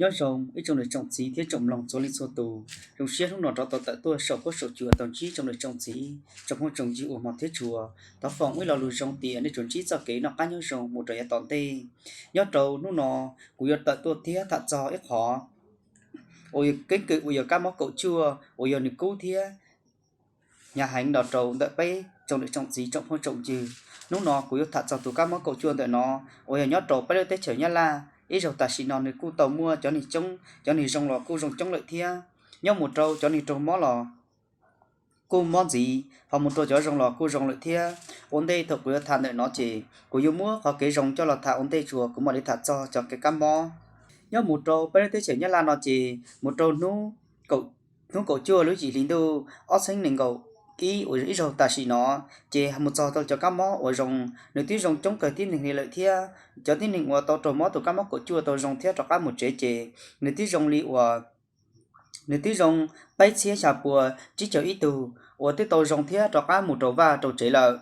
Nyob zoo ib tsoom niam tsoom txiv thiab tsoom mloog txhua leej txhua tus, zoo siab hnub no rov tau tawm tuaj saum huab saum cua tau ntsib tsoom niam tsoom txiv tsoom phooj tsoom ywg uas hmov thiab tshua. Thov foom ib lo lus zoo tias nej tsuas ntsib txoj kev noj qab nyob zoo mus rau yav tom ntej. Nyob rau hnub no kuv yuav tawm tuaj thiab tham txog ib qho uas yog keeb kwm uas yog kab mob kaum cuaj uas yog nws kub thiab hnyav heev los rau ntawm peb tsoom niam tsoom txiv tsoom phooj tsoom ywg. Hnub no kuv yuav tham txog tus kab mob kaum cuaj ntawm no uas yog nyob rau peb lub teb chaws Nyab Laj ib zaug tam sim no nws kuj tau muaj cov neeg coob, cov neeg zoo los kuj zoo coob lawm thiab. Nyob mus rau cov neeg raug mob los kuj mob ntxiv, ho mus rau cov zoo los kuj zoo lawm thiab. Ua ntej thaum kuv yuav tham ntawm no ces kuv yuav muab qhov kev zoo coj los tham ua ntej tsuas kuv mam li tham txog cov kev kab mob. Nyob mus rau peb lub teb chaws Nyab Laj no ces mus rau hnub kaum cuaj lub yim hli ntuj ob txhiab nees nkaum ib uas ib zaug tam sim no ces mus txog tau cov kab mob uas zoo, nws twb zoo coob kawg tib neeg li lawm thiab. Cov tib neeg uas tau raug mob tus kab mob kaum cuaj tau zoo thiab rov qab mus tsev ces nws twb zoo li uas nws twb zoo peb txhiab xya pua tsib caug ib tug uas twb tau zoo thiab rov qab mus rau vaj rau tsev lawm.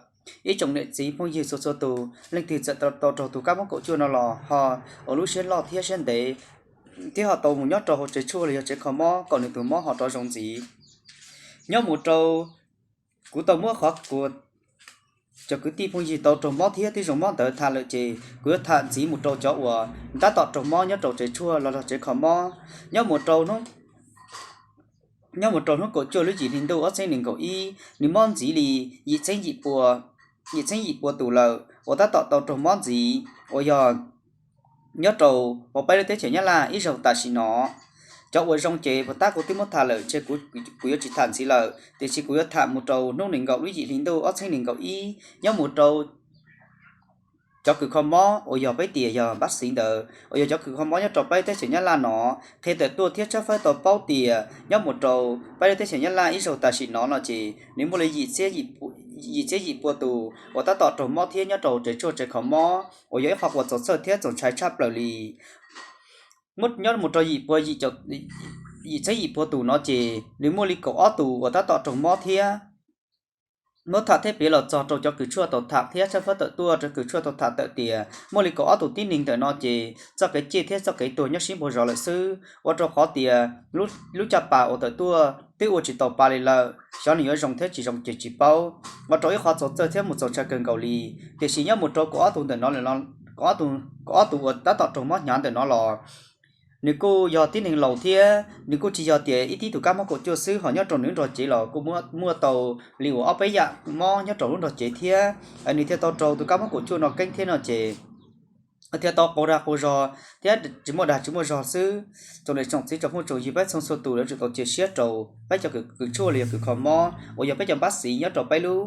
Ib tsoom niam txiv phooj ywg txhua txhua tus, leej twg txawm tau raug tus kab mob kaum cuaj no los ho ua lub siab loj thiab siab ntev thiab ho tau mus nyob rau hauv tsev tshuaj los yog tsev kho mob kom nws tus mob ho rov zoo ntxiv. Nyob mus rau kuv tau muab qhov uas cov kwv tij phooj ywg tau raug mob thiab twb zoo mob ntawd tham lawm ces kuv yuav tham ntxiv mus rau cov uas tab tom raug mob nyob rau tsev tshuaj los yog tsev kho mob. Nyob mus rau hnub kaum cuaj lub yim hli ntuj ob txhiab nees nkaum ib nws mob ntxiv li yim txhiab yim pua, yim txhiab yim pua tus lawm uas tab tom tau raug mob ntxiv uas yog nyob rau peb lub teb chaws Nyab Laj ib zaug tam sim no. Cov uas zoo ces puas tab kuv twb muab tham lawm ces kuv yuav tsis tham ntxiv lawm, tiam sis kuv yuav tham mus rau hnub nees nkaum lub yim hli ntuj ob txhiab nees nkaum ib nyob mus rau cov kws kho mob uas yog peb tias yog npab xiv ntawd uas yog cov kws kho mob nyob rau peb teb chaws Nyab Laj no qhia tawm tuaj thiab tshawb fawb tau paub tias nyob mus rau peb lub teb chaws Nyab Laj ib zaug tam sim no no ces nws muaj li yim txhiab yim pua tus uas tab tom raug mob thiab nyob rau tsev tshuaj tsev kho mob uas yog ib qho uas txaus txhawj thiab txaus ntshai tshaj plaws li. Nyob mus rau yim pua, yim txhiab yim pua tus no ces nws muaj li kaum ob tus uas tab tom raug mob thiab. Muab tham thiab piav los txog rau cov kws tshuaj tau tham thiab tshawb fawb tawm tuaj rau kws tshuaj tau tham tawm tias muaj li kaum ob tus tib neeg ntawm no ces txoj kev ciaj thiab txoj kev tuag nyob sib npaug zos lawm xwb, ua rau qhov tias lub caj pas uas tawm tuaj twb ua tsis tau pa li lawm, xyov nws yuav zoo thiab tsis zoo ces tsis paub, ua rau ib qho txaus txhawj thiab mus txaus ntshai kawg nkaus li. Tiam sis nyob mus rau kaum ob tus ntawm no, kaum ob tus uas tab tom raug mob hnyav ntawm no los nws kuj yog tib neeg laus thiab nws kuj tsis yog tias ib tib tus kab mob kaum cuaj xwb, ho nyob rau nws lub nrog cev los kuj muaj tau li uas ob peb yam mob nyob rau lub nrog cev thiab. Nws thiaj tau raug tus kab mob kaum cuaj no keeb thiab no ces thiaj tau qaug dag qaug zog thiab tsis muaj dag tsis muaj zog xwb. Tsoom niam tsoom txiv tsoom phooj tsoom ywg peb txhua txhua tus lawv tsum tau cia siab rau peb cov kws tshuaj los yog kws kho mob uas yog peb cov npab xiv nyob rau peb lub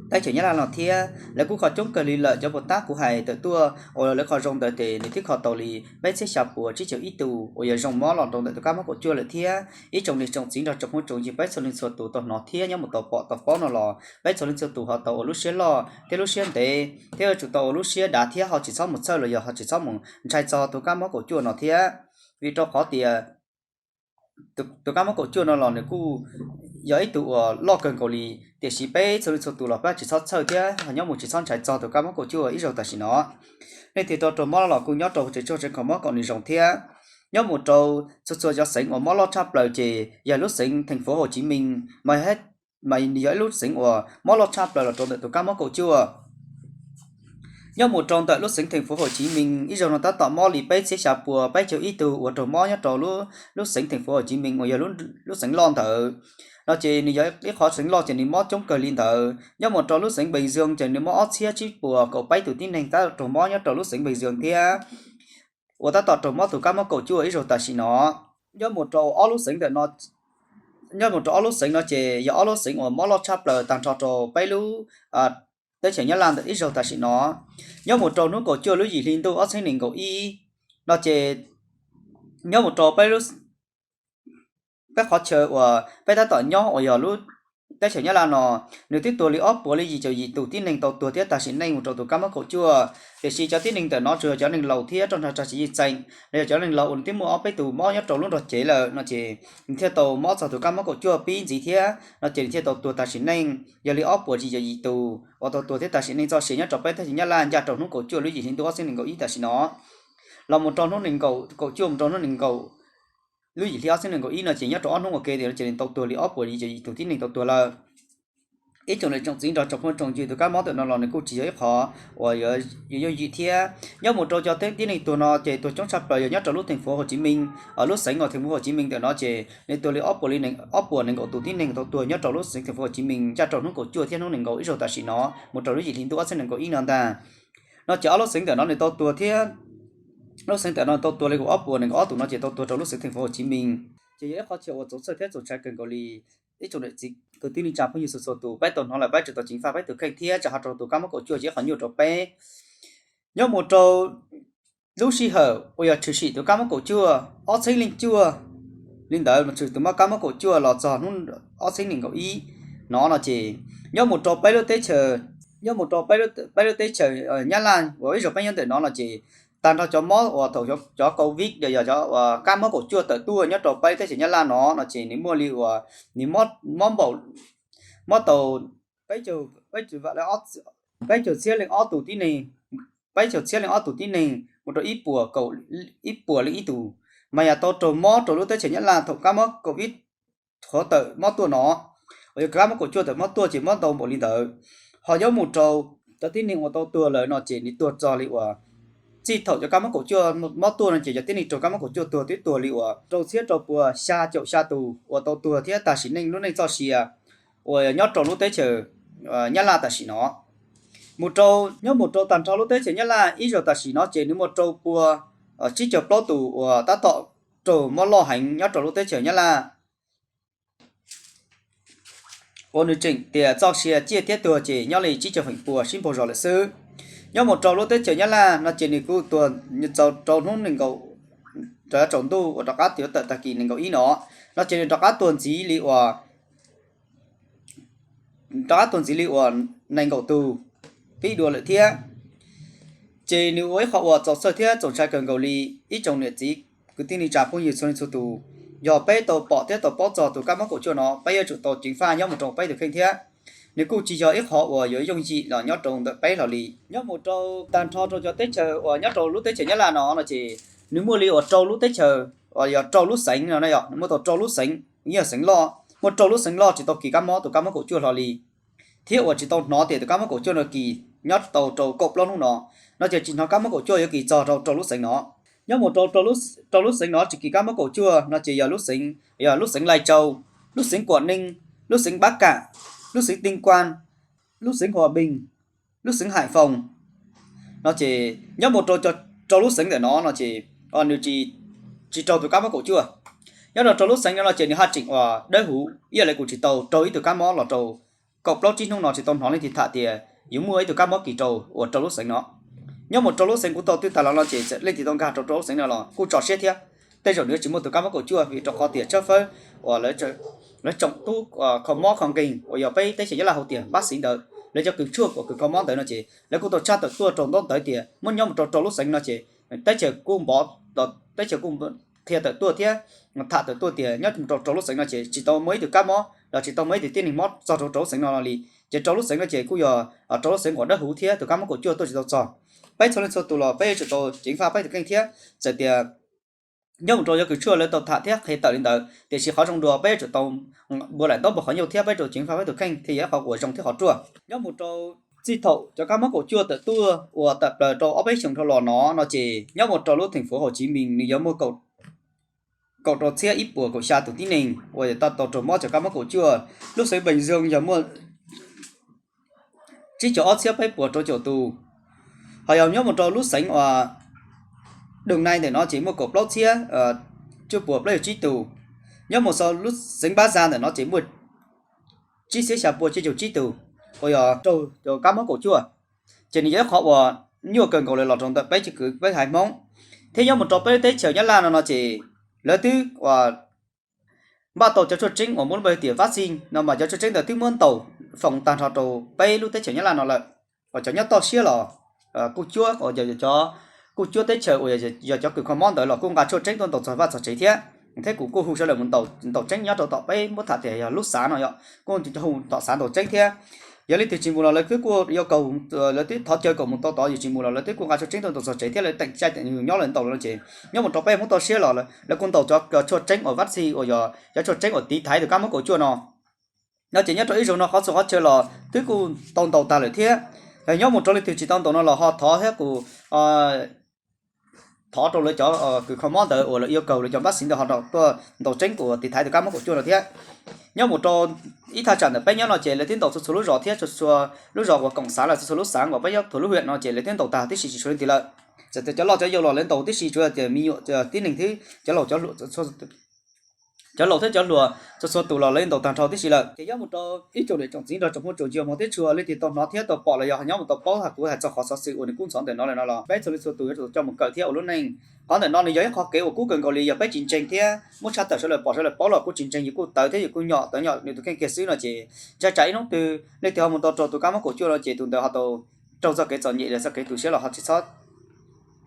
teb chaws Nyab Laj no thiab lawv kuj kho coob kawg li lawm. Cov puas tab kuv hais tawm tuaj uas lawv kho zoo ntawd ces nws twb kho tau li peb txhiab xya pua tsib caug ib tus uas yog zoo mob los rau ntawm tus kab mob kaum cuaj lawm thiab. Ib tsoom niam tsoom txiv nrog tsoom phooj tsoom ywg peb txhua leej txhua tus tau hnov thiab nyob mus tau pom tau paub no los peb txhua leej txhua tus ho tau ua lub siab loj thiab lub siab ntev thiab yuav tsum tau ua lub siab dav thiab ho tsis txhob mus txhawj los yog ho tsis txhob mus ntshai txog tus kab mob kaum cuaj no thiab. Vim rau qhov tias tus kab mob kaum cuaj no los nws kuj yog ib tug uas loj kawg nkaus li, tiam sis peb txhua leej txhua tus los peb tsis txhob txhawj thiab ho nyob mus tsis txhob ntshai txog tus kab mob kaum cuaj ib zaug tam sim no. Nej thiaj tau raug mob los kuj nyob rau tsev tshuaj tsev kho mob kom nws zoo thiab. Nyob mus rau txhua txhua cov xeev uas mob loj tshaj plaws ces yog lub xeev Theej Fuv Hauv Tsiv Mees, mas nws yog ib lub xeev uas mob loj tshaj plaws los rau ntawm tus kab mob kaum cuaj. Nyob mus rau ntawm lub xeev Theej Fuv Hauv Tsiv Mees ib zaug no tab tom mob li peb txhiab xya pua peb caug ib tug uas raug mob nyob rau lub xeev Theej Fuv Hauv Tsiv Mees uas yog lub xeev loj ntawd no ces nws yog ib qhov xeev loj ces nws mob coob kawg li ntawd. Nyob mus rau lub xeev Npees Zws ces nws mob ob txhiab tsib puas kaum peb tus tib neeg tab tom raug mob nyob rau lub xeev Npees Zws thiab uas tab tom raug mob tus kab mob kaum cuaj ib zaug tam sim no. Nyob mus rau ob lub xeev ntawm no, nyob mus rau ob lub xeev no ces yog ob lub xeev uas mob loj tshaj plaws tag nrho rau peb lub teb chaws Nyab Laj ntawm ib zaug tam sim no. Nyob mus rau hnub kaum cuaj lub yim hli ntuj ob txhiab nees nkaum ib no ces nyob mus rau peb lub, peb qhov chaw uas peb tab tom nyob uas yog lub teb chaws Nyab Laj no, nws twb tuag li ob puas li yim caum yim tus tib neeg tau tuag thiab tag sim neej mus rau tus kab mob kaum cuaj. Tiam sis cov tib neeg ntawm no tsuas yog cov neeg laus thiab roj ntsha tsa tsis yeej txeem los yog cov neeg laus uas nws twb muaj ob peb tus mob nyob rau lub nrog cev lawm no ces nws thiaj tau mob txog tus kab mob kaum cuaj pib ntxiv thiab no ces nws thiaj tau tuag tag sim neej yog li ob puas yim caum yim tus uas tau tuag thiab tag sim neej txoj sia nyob rau peb teb chaws Nyab Laj ncaj rau hnub kaum cuaj lub yim hli ntuj ob txhiab nees nkaum ib tam sim no. los mus rau hnub nees nkaum, kaum cuaj mus rau hnub nees nkaum lub yim hli ob txhiab nees nkaum ib no ces nyob rau ob hnub ua ke ntawm no ces nws tau tuag li ob puas yim caum yim tus tib neeg tau tuag lawm. Ib tsoom niam tsoom txiv nrog tsoom phooj tsoom ywg, tus kab mob ntawm no los nws kuj tsis yog ib qho uas yuav yooj yim thiab. Nyob mus rau cov tib neeg tuag no ces tuag coob tshaj plaws yog nyob rau lub theem fuv Hauv Tsiv Meej, lub xeev uas theem fuv Hauv Tsiv Meej ntawm no ces nws tuag li ob puas nees nkaum tus tib neeg tau tuag nyob rau lub xeev theem fuv Hauv Tsiv Meej ncaj rau hnub kaum cuaj thiab hnub nees nkaum ib zaug tam sim no mus rau lub yim hli ntuj ob txhiab nees nkaum ib no ntag. No ces ob lub xeev ntawm no nws tau tuag thiab, lub xeev ntawm no tau tuag li kaum ob puas nees nkaum ob tus no ces tau tuag rau lub xeev theem fuv Hauv Tsiv Meej. Ces yog ib qho chaw uas txaus txhawj thiab txaus ntshai kawg nkaus li. Ib tsoom niam txiv kwv tij neej tsa phooj ywg txhua txhua tus, peb tau hnov lawm peb tsum tau ceev faj peb tus kheej thiab tsa ho rau tus kab mob kaum cuaj ces ib qho nyuaj rau peb. Nyob mus rau lub sij hawm uas yog tshwm sim tus kab mob kaum cuaj ob txhiab leej cuaj li ntawd mas tshwm tus mob kab mob kaum cuaj los txog hnub ob txhiab nees nkaum ib no no ces nyob mus rau peb lub teb chaws, nyob mus rau peb lub teb chaws Nyab Laj uas ib zaug peb nyob ntawm no no ces tag nrho cov mob uas thaum cov COVID yog kab mob kaum cuaj tawm tuaj nyob rau peb teb chaws Nyab Laj no no ces nws muaj li uas nws mob npaum, mob tau peb caug, peb caug, peb caug txhiab leej ob tus tib neeg, peb caug txhiab leej ob tus tib neeg mus rau ib puas kaum, ib puas leej ib tus mas yog tau raug mob rau lub teb chaws Nyab Laj thaum kab mob COVID qhuav tawm mob tuaj no, uas yog kab mob kaum cuaj tawm mob tuaj ces mob ntau npaum li ntawd. Ho nyob mus rau cov tib neeg uas tau tuag lawm no ces nws tuag txog li uas txij thaum cov kab mob kaum cuaj mob tuaj no ces cov tib neeg raug kab mob kaum cuaj tuag twb tuag li uas rau txhiab rau puas xya caum xya tus uas tau tuag thiab tag sim neej lub neej txoj sia uas nyob rau lub teb chaws Nyab Laj tam sim no. Mus rau, nyob mus rau tag nrho lub teb chaws Nyab Laj ib zaug tam sim no ces nws muaj rau puas tsib caug plaub tus uas tab tom raug mob loj heev nyob rau lub teb chaws Nyab Laj uas nws tseem tias txoj sia ciaj thiab tuag ces nyob li tsib caug feem pua sib npaug zos lawm xwb. Nyob mus rau lub teb chaws Nyab Laj no ces nws kuj tuag txog rau hnub nees nkaum, rau tsaus ntuj uas rov qab tuag tawm tag kis nees nkaum ib no, no ces nws rov qab tuag ntxiv li uas rov qab tuag ntxiv li uas nees nkaum tus pib dua lawm thiab. Ces nws ua ib qho uas txaus txhawj thiab txaus ntshai kawg nkaus li. Ib tsoom niam txiv kwv tij neej tsa phooj ywg txhua leej txhua tus, yog peb tau pom thiab tau paub txog tus kab mob kaum cuaj no peb yuav tsum tau ceev faj nyob mus rau peb tus kheej thiab. Nws kuj tsis yog ib qho uas yuav yooj yim los nyob rau ntawm peb hlo li. Nyob mus rau tag nrho rau cov teb chaws uas nyob rau lub teb chaws Nyab Laj no no ces nws muaj li uas rau lub teb chaws, uas yog rau lub xeev no, nws muaj tau rau lub xeev, yog xeev loj, muaj rau lub xeev loj tsis tau kis kab mob tus kab mob kaum cuaj hlo li, thiab uas tsis tau hnov tias tus kab mob kaum cuaj no kis nyob tau rau kaum plaub hnub no, no ces tsis hnov kab mob kaum cuaj yuav kis txog rau rau lub xeev no. Nyob mus rau rau lub xeev no tsis kis kab mob kaum cuaj no ces yog lub xeev, yog lub xeev Lai Châu, lub xeev Quảng Ninh, lub xeev Bắc Kạn, lub xeev Tuyên Quang, lub xeev Hòa Bình, lub xeev Hải Phòng. No ces nyob mus rau, rau lub xeev ntawm no no ces nws tsis raug tus kab mob kaum cuaj. Nyob rau rau lub xeev no no ces nws haj tseem uas dawb huv ib yam li kuv tsis tau raug ib tug kab mob los rau kaum plaub tsib hnub no tsis tau hnov leej twg tham tias yuav muaj ib tug kab mob kis rau uas rau lub xeev no. Nyob mus rau lub xeev kuv tau twb tas los no ces leej twg tau nkag rau rau lub xeev no los kuj tso siab thiab. Tej zaum nws tsis muaj tus kab mob kaum cuaj vim rau qhov tias tshawb fawb uas lawv tsoom tub kho mob kho nkeeg uas yog peb teb chaws Nyab Laj hu tias npab xiv ntawd, lawv cov kws tshuaj uas kws kho mob ntawd no ces lawv kuj tau tshaj tawm tuaj rau ntaub ntawv tias muab nyob mus rau rau lub xeev no ces teb chaws kuj npov, teb chaws kuj qhia tawm tuaj thiab tham tawm tuaj tias nyob mus rau rau lub xeev no ces tsis tau muaj ib tug kab mob los tsis tau muaj ib tug tib neeg mob txog rau rau lub xeev no li. Ces rau lub xeev no ces kuj yog rau lub xeev uas dawb huv thiab tus kab mob kaum cuaj tuaj tsis tau txog. Peb txhua leej txhua tus los peb yuav tsum tau ceev faj peb tus kheej thiab. Txawm tias nyob mus rau cov kws tshuaj lawv tau tham thiab qhia tawm li ntawd tiam sis qhov zoo dua peb yuav tsum tau npuav laim ntaub npuav qhov ncauj thiab peb yuav tsum ceev faj peb tus kheej thiaj yog ib qho uas zoo thiab qhov ruaj. Nyob mus rau txij thaum cov kab mob kaum cuaj tawm tuaj uas tawm plaws rau ob peb xyoos dhau los no no ces nyob mus rau lub theem fuv Hauv Tsiv Mees nws yog muaj kaum rau txhiab ib puas kaum xya tus tib neeg uas yog tau raug mob cov kab mob kaum cuaj. Lub xeev Npees Zoo yog muaj tsib caug ob txhiab peb puas rau caum tus. Ho yog nyob mus rau lub xeev uas Dum Nai ntawm no ces muaj kaum plaub txhiab cuaj puas plaub caug tsib tus. Nyob mus rau lub xeev Npab Za ntawm no ces muaj tsib txhiab xya puas tsib caug tsib tus uas yog raug cov kab mob kaum cuaj. Ces nws yog ib qho uas nyuaj kawg nkaus li los rau ntawm peb cov kwv peb haiv Hmoob. Thiab nyob mus rau peb lub teb chaws Nyab Laj no no ces lawv twb uas npaj tau cov tshuaj tseeb uas muab lub npe tias vaccine no mas cov tshuaj tseeb ntawd twb muab ntaus foos tag nrho rau peb lub teb chaws Nyab Laj no lawm. Uas cov nyob toj siab los kuj cuab, uas yog cov kuj cuab teb chaws uas yog cov kws kho mob ntawd los kuj nqa tshuaj tseeb tuaj ntaus txog vaj txog tsev thiab. Thiab kuv kuj hu sawv daws mus ntaus tseeb nyob rau tom peb muab tham tias yog lub xav no yom, kuj hu tom xav ntaus tseeb thiab. Yog leej twg tsis mus los lawv twb kuj yuav kaug, lawv twb thov caw kom mus tau tod, yus tsis mus los lawv twb kuj nqa tshuaj tseeb tuaj ntaus txog tsev thiab lawv teem caij teem nyoog nyob lawv ntaus lawm no ces nyob mus rau peb Hmoob toj siab los lawv kuj ntaus cov tshuaj tseeb uas vaccine uas yog cov tshuaj tseeb uas tiv thaiv tus kab mob kaum cuaj no. No ces nyob rau ib zaug no qhov txhua qhov chaw los twb kuj tau ntaus tag lawm thiab. Nyob mus rau leej twg tsis tau ntaus no los ho thov thiab kuj thov rau lawv cov kws kho mob ntawd uas lawv yuav kaug lawv cov npab xiv ntawd ho tuaj ntaus tseeb uas tiv thaiv tus kab mob kaum cuaj no thiab. Nyob mus rau ib thaj tsam ntawm peb nyob no ces lawv twb ntaus txhua txhua lub zos thiab txhua txhua lub zos uas koom xav lawm txhua txhua lub xav uas peb nyob txhua lub hiam no ces lawv twb ntaus tag tib si tsis tshuav leej twg lawm. Txawm tias cov loj cov yau los lawv ntaus tib si tsuas yog tias me nyuam tib neeg thiab cov laus cov laus thiab cov hluas txhua txhua tus los lawv ntaus tag nrho tib si lawm. Ces nyob mus rau ib tsoom niam tsoom txiv nrog tsoom phooj tsoom ywg hmov thiab tshua leej twg tau hnov thiab tau pom los yog nyob mus tau paub hais kuv hais txog qhov xov xwm uas nws kub ntxhov ntawm no lawm no los peb txhua leej txhua tus yuav tsum coj mus kawm thiab ua lub neej. Qhov ntawm no nws yog ib qho kev uas kub kawg nkaus li, yog peb tsis ntseeg thiab muab tshaj tawm sawv daws pom sawv daws paub los kuj tsis ntseeg, yus kuj tawv thiab yus kuj nyom tawv nyom nws tus kheej kiag xwb no ces ntshai tsam ib hnub twg leej twg ho mus tau raug tus kab mob kaum cuaj no ces tus ntawd ho tau raug txoj kev txom nyem los txoj kev tu siab los ho tsis txhob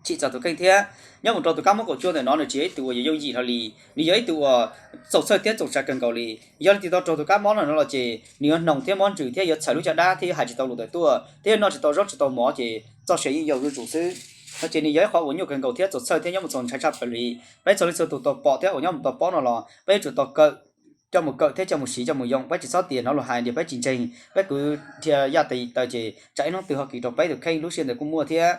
chim txog tus kheej thiab. Nyob mus rau tus kab mob kaum cuaj ntawm no nws tsis yog ib tug uas yuav yooj yim hlo li, nws yog ib tug uas txaus txhawj thiab txaus ntshai kawg nkaus li. Yog leej twg tau raug tus kab mob no no los ces nws yuav hnoos thiab mob ntsws thiab yuav txhawm lub caj dab thiab yuav hais tsis tau lus ntawm tuaj thiab yuav noj tsis tau zaub tsis tau mov ces txoj sia yeej yau zuj zus xwb. No ces nws yog ib qhov uas nyuaj kawg nkaus thiab txaus txhawj thiab nyob mus txaus ntshai tshaj plaws li. Peb txhua leej txhua tus tau pom thiab uas nyob mus tau paub no los peb yuav tsum tau kawm, coj mus kawm thiab coj mus siv coj mus yoog, peb tsis txhob tias hnov luag hais tias peb tsis ntseeg, peb kwv dhia yaj tes taw ces tsam ib hnub twg ho kis rau peb tus kheej lub siab ntawd kuj muaj thiab.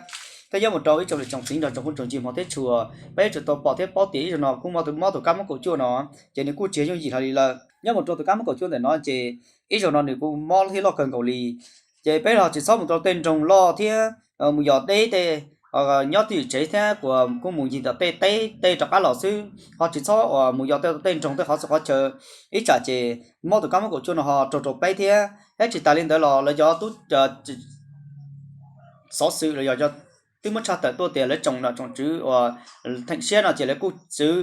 Thiab nyob mus rau ib tsoom niam tsoom txiv nrog tsoom phooj tsoom ywg hmov thiab tshua, peb yuav tsum tau pom thiab paub tias ib zaug no kuj mob tus kab mob kaum cuaj no ces nws kuj tsis yog yooj yim hlo li lawm. Nyob mus rau tus kab mob kaum cuaj ntawm no ces ib zaug no nws kuj mob thiab loj kawg nkaus li. Ces peb ho tsis txhob mus rau tej nroog loj thiab mus yos deb tej, nyob twj ywm tsev thiab kuj mus ncig tom tej teb tej rov qab los xwb, ho tsis txhob uas mus yos tej nroog tej qhov txhua qhov chaw, ib tsam ces mob tus kab mob kaum cuaj no ho raug rau peb thiab. Thiab tsis tas li ntawd los lawv cov tub xov xwm los yog twb muab tshaj tawm tuaj tias lawv tsoom nom tsoom tswv uas theem siab no ces lawv kuj txwv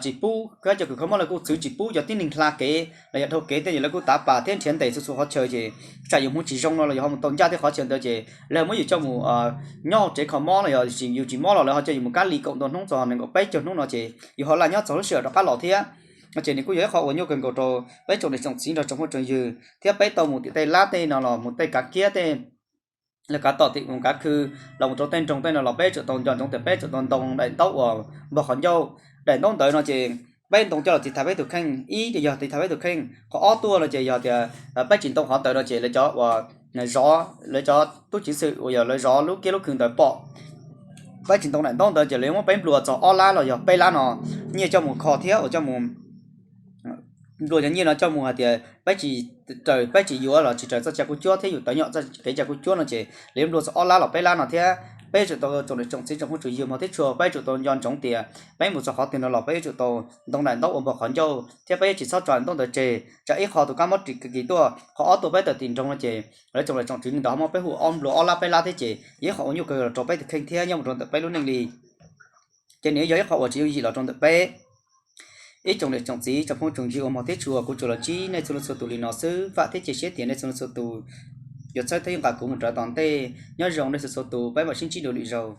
tsis pub, cov kws kho mob lawv kuj txwv tsis pub cov tib neeg hla kev los yog dhau kev tej, lawv kuj tav pas thiab nrhiav ntes txhua txhua qhov chaw ces tsam yus mus tsis zoo no los yus ho mus tau ncaj tej qhov chaw ntawd ces lawv muab yus coj mus nyob hauv tsev kho mob los yog yus tsis mob los lawv ho coj yus mus kab lis kaum ntau hnub txog nees nkaum peb caug hnub no ces yus ho laj nyob txog lub sij hawm rov qab los thiab. No ces nws kuj yog ib qho uas nyuaj kawg nkaus rau peb tsoom niam tsoom txiv nrog tsoom phooj tsoom ywg thiab peb tau mus tim tej lab tej no los mus tej kav kiab tej, lawv kav tom tim mus kav khw los mus rau tej nroog tej no los peb tsum tau nco ntsoov tias peb tsum tau ntoo daim ntaub uas npog qhov ncauj. Daim ntaub ntawd no ces peb ntoo coj los tiv thaiv peb tus kheej, ib yog tiv thaiv peb tus kheej, qhov ob tuaj no ces yog tias peb tsis ntoo qhov ntawd no ces lawv cov uas zov, lawv cov tub ceev xwm uas yog lawv zov lub kiab lub khw ntawd pom peb tsis ntoo daim ntaub ntawd ces lawv yuav muab peb nplua txog ob lab los yog peb lab no nyiaj coj mus kho thiab uas coj mus nplua cov nyiaj no coj mus hais tias peb tsis raws, peb tsis yuav los tsis raws txoj cai kuj cuab thiab yus tawv nyom txoj kev cai kuj cuab no ces lawv yuav nplua txog ob lab los peb lab no thiab. Peb yuav tsum tau tsoom niam tsoom txiv tsoom phooj tsoom ywg hmov thiab tshua, peb yuav tsum tau nco ntsoov tias peb mus txog qhov twg no los peb yuav tsum tau ntoo daim ntaub uas npog qhov ncauj thiab peb yuav tsis txhob tso daim ntaub ntawd tseg. Tsam ib qho tus kab mob ris kiag kis tuaj, qhov ob tuaj peb tawm tim nroog no ces lawv tsoom niam tsoom txiv li ntawd ho muab peb hu ob nplua ob lab peb lab thiab ces yog ib qho uas nyuaj kawg los rau peb tus kheej thiab nyob mus rau ntawm peb lub neej li. Ces nws yog ib qho uas tsis yooj yim los rau ntawm peb. Ib tsoom niam tsoom txiv tsoom phooj tsoom ywg uas hmov thiab tshua, kuv tsuas los ntsib nej txhua leej txhua tus li no xwb, vam thiab cia siab tias nej txhua leej txhua tus yuav txhawb thiab yuav nqa kuv mus rau tom ntej. Nyob zoo nej txhua txhua tus, peb mam sib ntsib dua lwm zaus.